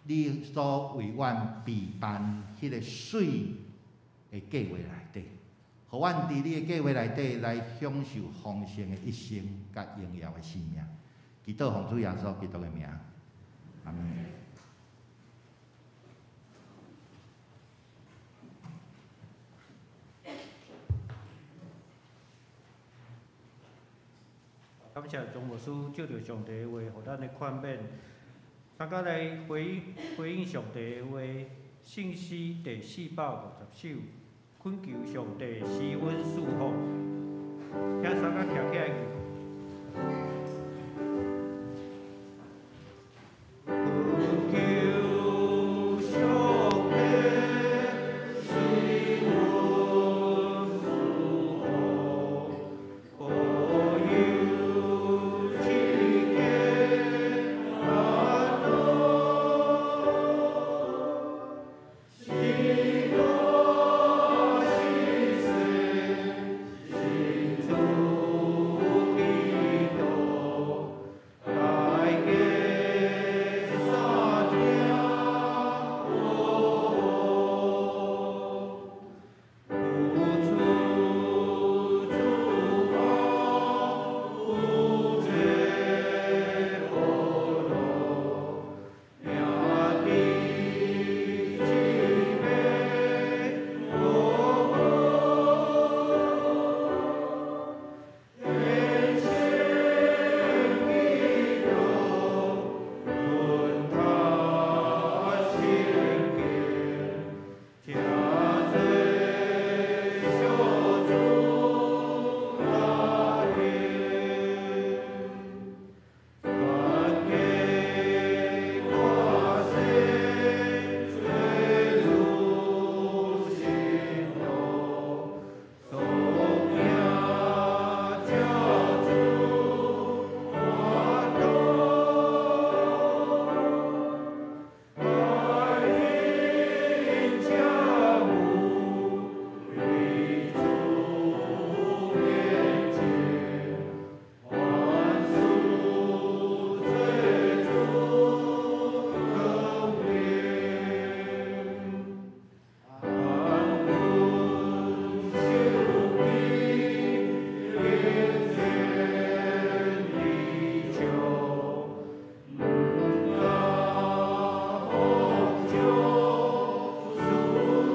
[SPEAKER 5] 你所為阮備辦彼个媠的計畫內底，予阮佇你的計畫內底來享受豐盛的一生，佮榮耀的生命。祈禱奉主耶穌基督的名，阿們。
[SPEAKER 1] 感謝張牧師借著上帝的話，予咱的勸勉。大家來回應上帝的話，聖詩第450首，懇求上帝賜阮賜福。請三家徛起來。懇求上帝賜阮賜福，保佑一家安樂。是大是細，信主基督，大家三聽有出祝福，有這保羅，兄弟姊妹和好，虔誠祈禱，阮讀聖經，誠濟小主家庭，全家大細做主信徒，所行照主法度，愛人這母為主面前，凡事做主肯定。安穩守紀，敬虔地笑，毋敢妄將私欲。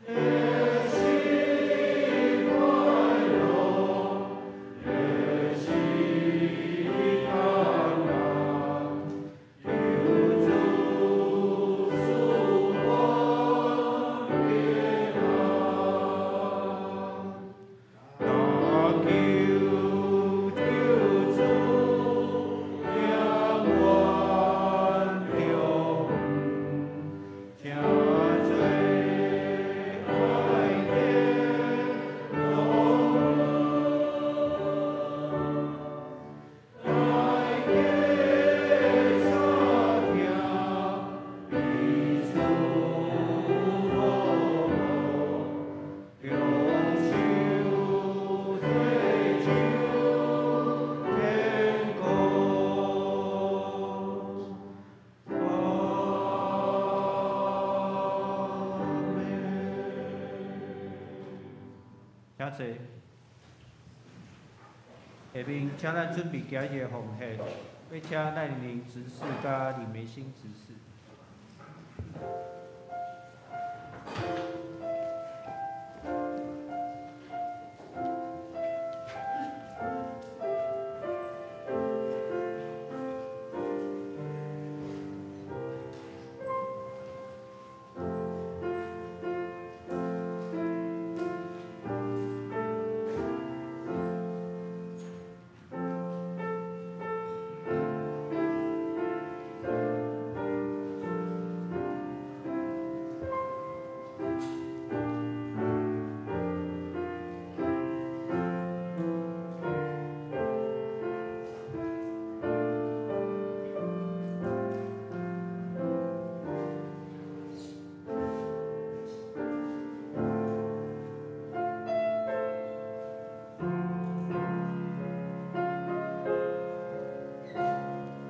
[SPEAKER 1] 彼時快樂，彼時艱難，求主賜阮平安。大求救主踮阮中，誠濟愛的同大家三聽，彼此和睦，共守對手天國。阿們。請坐。下面請咱準備今日的奉獻，欲請賴玲玲執事佮李梅心執事。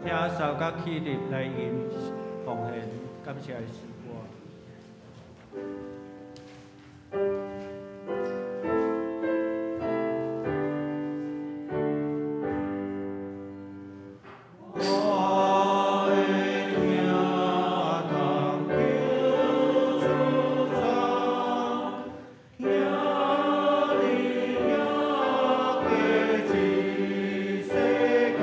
[SPEAKER 1] 請三甲起立來吟奉獻感謝的詩歌。我的疼痛求主赞，疼你也过一世间。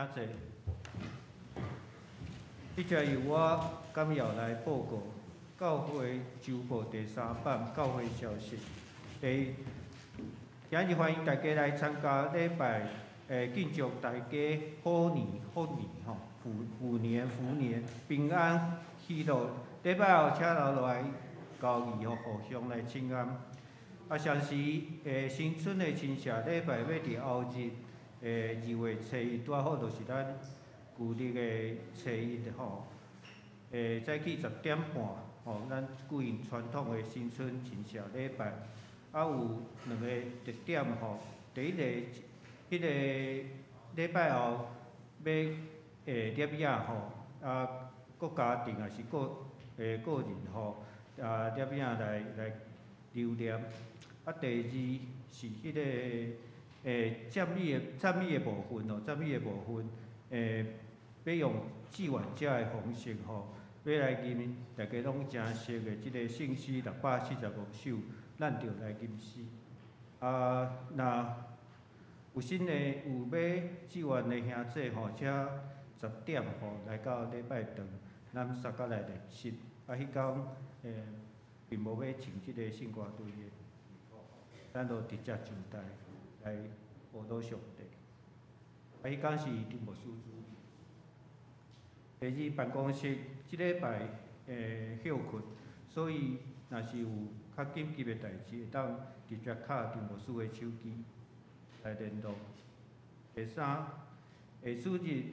[SPEAKER 1] 請坐。這才由我甘耀來報告教會週報第三版教會消息。第一，今日歡迎大家來參加禮拜，敬祝大家虎年福年吼，虎虎年福年平安喜樂。禮拜後請留落來交誼吼，互相來請安。啊，相時新春的親戚禮拜欲佇後日2月初1，拄仔好就是咱舊曆的初一吼。早起10點半吼，咱舉行傳統的新春親戚禮拜。啊，有兩個特點吼，第一個，彼個禮拜後欲攝影吼，啊，各家庭抑是個人吼，啊，攝影來留念。啊，第二是彼個讚美的部分吼，讚美的部分，欲用志願者的方式吼，欲來吟大家攏誠熟的這个聖詩645首，咱著來吟詩。啊，若有新的有欲志願的兄弟吼，請10點吼來到禮拜堂，咱相佮來練習。啊，彼工並無欲請這个聖歌隊的，咱就直接上台來報道上帝。啊，彼工是張牧師主理。第二，辦公室這禮拜歇睏，所以若是有較緊急的代誌，會當直接敲張牧師的手機來聯絡。第三，下主日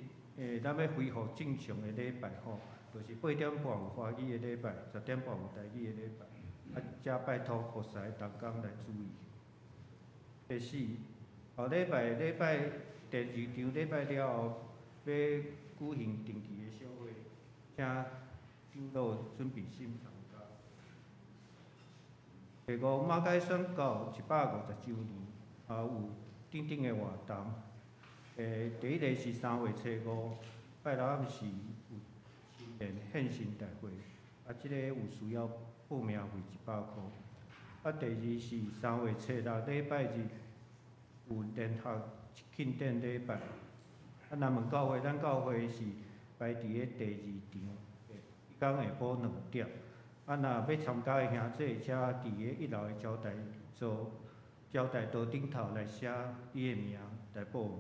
[SPEAKER 1] 咱欲恢復正常的禮拜吼，就是8點半有華語的禮拜，10點半有台語的禮拜。啊，請拜託服侍的同工來注意。第四，後禮拜禮拜第二場禮拜了後，欲舉行定期的小會，請長老準備心參加。第五，馬偕宣教150週年，也有等等的活動。第一个是3月初5，拜六暗時有青年獻身大會，啊，這个有需要報名費100箍。啊，第二是3月初6禮拜日有聯合慶典禮拜。啊，南門教會，咱教會是排佇咧第二場，彼工下晡2點。啊，若欲參加的兄弟，請佇咧一樓的招待桌頂頭來寫你的名來報名。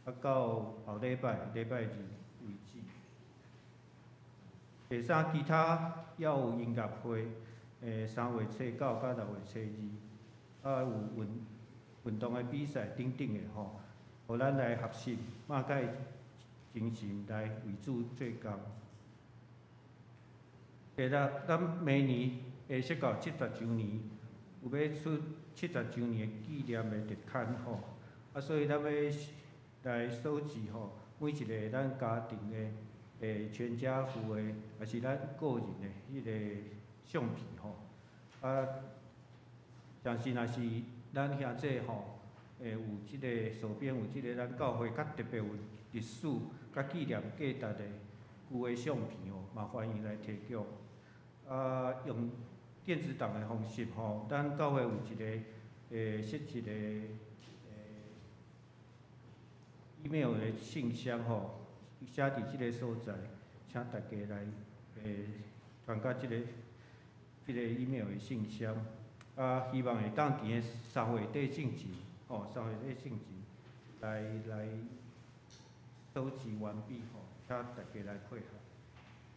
[SPEAKER 1] 啊，到後禮拜禮拜二為止。第三，其他猶有音樂會，3月初9佮6月初2，啊有運動的比賽等等的吼，予咱來學習馬偕精神來為主做工。第六，咱明年會釋教70週年，有欲出70週年的紀念的特刊吼，啊，所以咱欲來收集吼，每一个咱家庭的全家福的，抑是咱個人的彼个相片吼，啊，像是若是咱兄弟吼，有這个手邊有這个咱教會較特別有歷史、佮紀念價值的舊的相片吼，嘛歡迎來提供。啊，用電子檔的方式吼，咱教會有一个設一个email 的信箱吼，寫佇這个所在，請大家來傳到這个 email 的信箱。啊，希望會當佇咧3月底進前，吼，3月底進前來收集完畢吼，請大家來配合，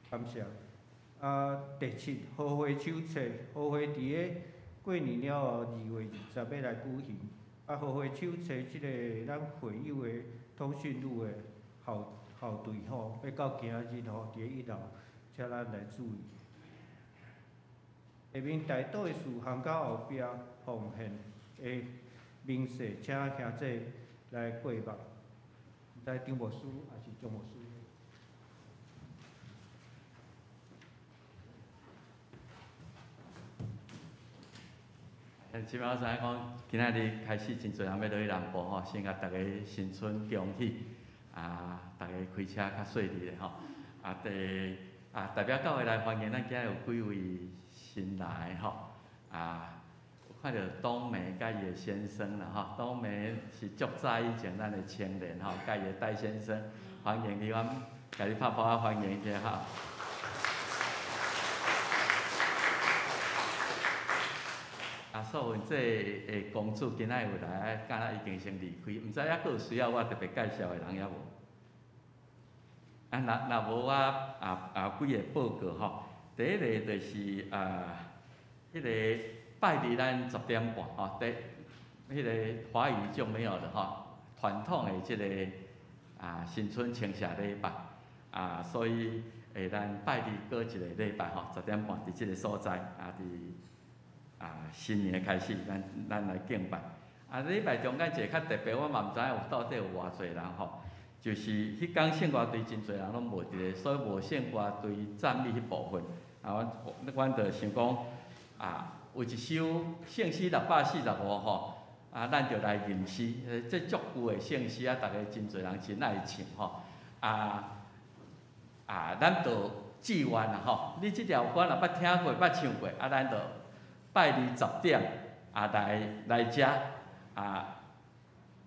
[SPEAKER 1] 感謝。啊，第七，和會手冊，和會佇咧過年了後2月20欲來舉行。啊，和會手冊這个咱會友的通訊錄的校對吼，欲到今日吼，佇咧一樓，請咱來注意。下面代禱的事項佮後壁奉獻的明細，請兄弟來過目。毋知張牧師抑是張牧師？
[SPEAKER 6] 這擺我知影講，今仔日開始真濟人欲落去南部吼，先共逐家新春恭喜，啊，逐家開車較順利咧吼。啊，代表教會來歡迎咱今日有幾位新來吼，啊，看著董梅佮伊的先生啦吼，董梅是足早以前咱的青年吼，佮伊的戴先生，歡迎你，阮共你拍噗仔歡迎一下吼。啊，素雲這个公主今仔有來，敢若已經先離開，毋知猶閣有需要我特別介紹的人猶無？啊，若無我啊幾个報告吼。第一个就是啊，彼个拜二咱10點半吼，第彼个華語就沒有了吼，傳統的這个啊新春清社禮拜啊，所以咱拜二閣一个禮拜吼，10點半佇這个所在啊，佇啊新年開始，咱來敬拜。啊，禮拜中間一個較特別，我嘛毋知影有到底有偌濟人吼，就是彼工聖歌隊真濟人攏無佇咧，所以無聖歌隊讚美彼部分。啊，阮就想講啊，有一首聖詩645吼，啊，咱就來吟詩，這足舊的聖詩啊，逐家真濟人真愛唱吼。咱就志願啦吼，你這條歌若捌聽過、捌唱過，啊，咱就拜二10點啊來遮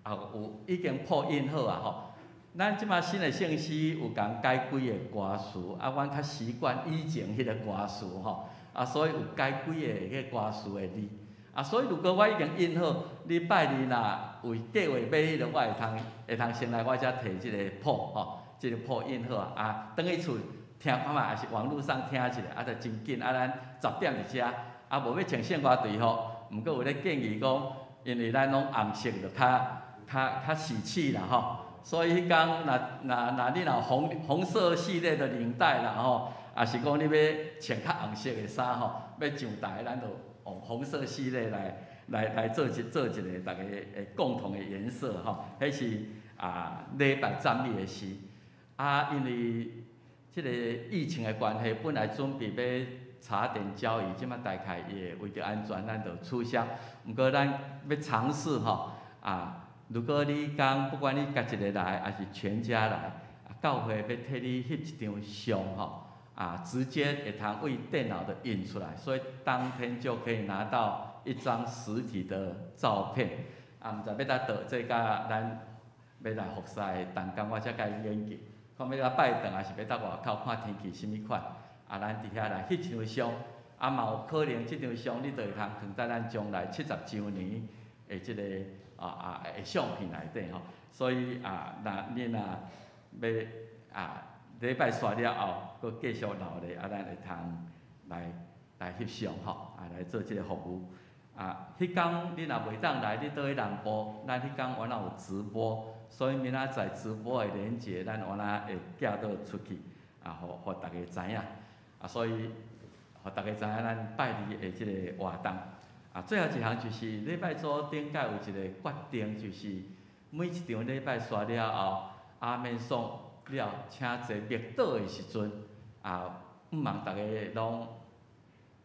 [SPEAKER 6] 有已經譜印好啊吼。咱這馬新的聖詩有共改幾个歌詞，啊，阮較習慣以前彼個歌詞吼，啊，所以有改幾个彼個歌詞的字，啊，所以如果我已經印好，你拜二若有計劃買彼個，我會通先來我遮提這個譜吼，這個譜印好啊，轉去厝聽看覓，抑是網路上聽一下，啊，就真緊，啊，咱10點佇遮，啊，無欲穿聖歌隊服，毋過有咧建議講，因為咱攏紅色就較喜氣啦吼。所以彼工若你若紅色系列的領帶啦吼，抑是講你欲穿較紅色的衫吼，欲上台，咱就用紅色系列來做一個逐家會共同的顏色吼。彼是啊禮拜讚美的詩。啊，因為這个疫情的關係，本來準備欲茶點交誼，這馬大概伊會為著安全，咱就取消。毋過咱欲嘗試吼啊。如果你講不管你家一个來，抑是全家來，教會欲替你翕一張相吼，啊，直接會通為電腦的印出來，所以當天就可以拿到一張實體的照片。啊，毋知欲佗倒，這佮咱欲來服侍的同工，我才共伊研究，看欲佗拜堂，抑是欲佗外口看天氣啥物款。啊，咱佇遐來翕一張相，啊嘛有可能這張相你就會通囥佇咱將來70週年的這個。的相片內底吼，所以啊，若你若欲啊禮拜煞了後，閣繼續留咧，啊，咱會通來翕相吼，啊，來做這个服務。啊，彼工你若袂當來，你倒去南部，咱彼工原來有直播，所以明仔載直播的連結，咱原來會寄倒出去，啊，予逐家知影。啊，所以予逐家知影咱拜二的這个活動。啊，最後一項就是禮拜組頂蓋有一個決定，就是每一場禮拜煞了後，阿們頌了，請坐默禱的時陣，啊，毋茫逐家攏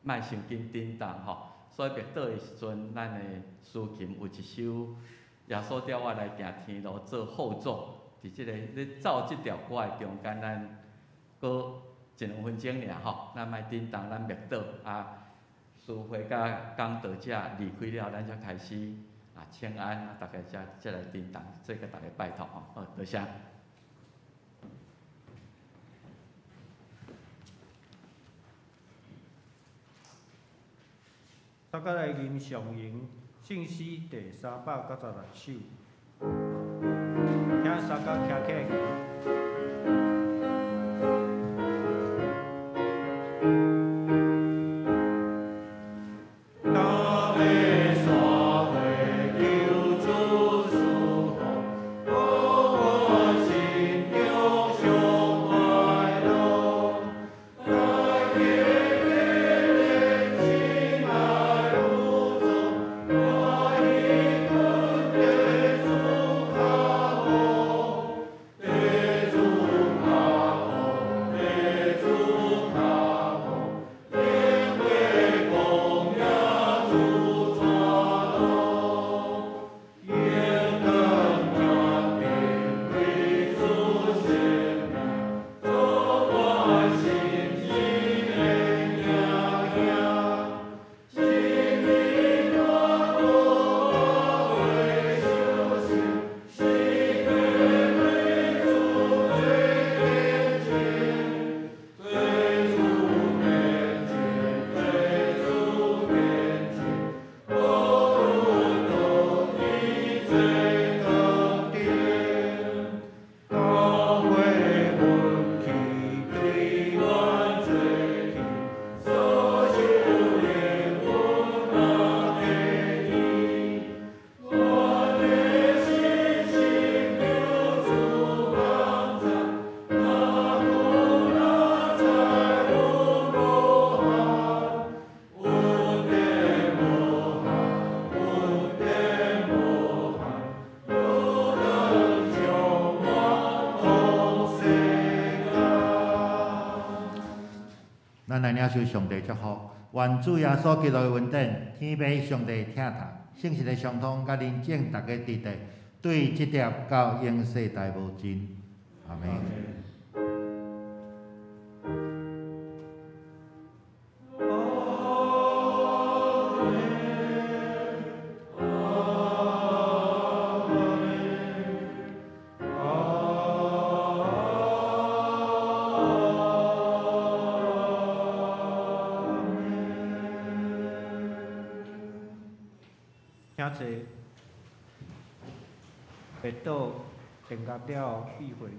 [SPEAKER 6] 莫傷緊振動吼。所以默禱的時陣，咱的司琴有一首耶穌帶我來行天路做後奏，佇這个咧奏這條歌的中間，咱閣一兩分鐘爾吼，咱莫振動，咱默禱啊。司會佮講道者離開了，咱才開始啊請安，啊逐家才來振動，這個逐家拜託吼，好，多謝。
[SPEAKER 1] 大家來吟上吟聖詩第396首，請三甲徛起來。
[SPEAKER 5] 耶穌。
[SPEAKER 1] 祭壇顶，教会运气对阮做去，所受的阮也记得。阮的信心求主帮助，若久若在阮无憾，恩典无限，恩典无限，愈当充满空世间。
[SPEAKER 5] 咱來領受上帝祝福，願主耶穌基督的恩典、天父上帝疼痛、聖神的相通，佮臨正逐家佇地，對這粒到永世代無盡。阿們。
[SPEAKER 1] 請坐。默禱定格了後，閉會。